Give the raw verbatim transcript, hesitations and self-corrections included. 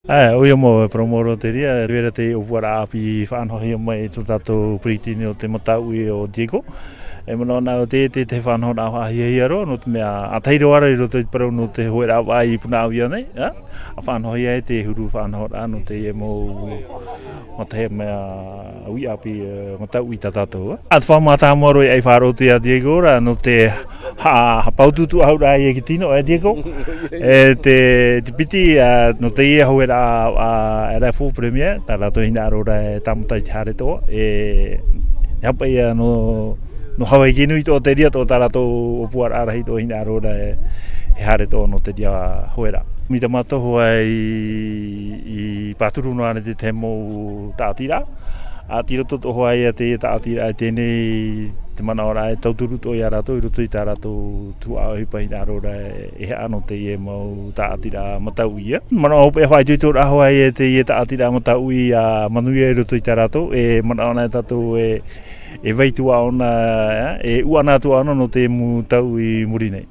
Ae, ʻoia mau e parau mau roa te reira, e rave ra te ʻōpuaraʻa ʻāpī faʻanahohia mai e tō tātou peretiteni o te Mataʻuʻi o Diego. E manaʻo na au te, te, te faʻanahoraʻa faʻahiahia roa, nō te mea, ʻa tahi roa ra i roto i te parau nō te hoeraʻa vaʻa i Punaʻauia nei, ā? ʻA faʻanahohia ai te huru faʻanahoraʻa nō teie mau matahiti mai a, a uʻi ʻāpī, e, Mataʻuʻi tā tātou, ā? ʻA te faʻamātaʻa mau roa i ʻai faʻaroʻo atu ia Diego ra, nō te ha, ha paututu ahau ra ia ki tino, e Diego. E te, te piti, ā, nō teie hoeraʻa, ā, e Raifo Premier, tā rātou hinaʻaro ra e tāmata i te haere toʻa, e, e hapa ia nō, nō Hawaiki nui toʻa te reira toʻa tā rātou ʻōpuaraʻa rahi toʻa hinaʻaro ra e, e haere toʻa nō te reira hoeraʻa. Mai tā mātou hoʻi i, i pāturu noa ra te, te mau tāʻatiraʻa. ʻA, tei roto toʻa hoʻi ia te tāʻatiraʻa i teie nei, te manaʻo ra e tauturu toʻa ia rātou i roto i tā rātou tuhaʻa ʻohipa hinaʻaro ra e, e haʻa nō teie mau tāʻatiraʻa Mataʻuʻi. Manaʻo hopeʻa faʻaitoitoraʻa hoʻi ia teie tāʻatiraʻa Mataʻuʻi ʻa manuia i roto i tā rātou, e manaʻo na e tātou e, e vai atu ʻōna, e, e ʻuʻana atu ʻōna nō te mau tau i muri nei.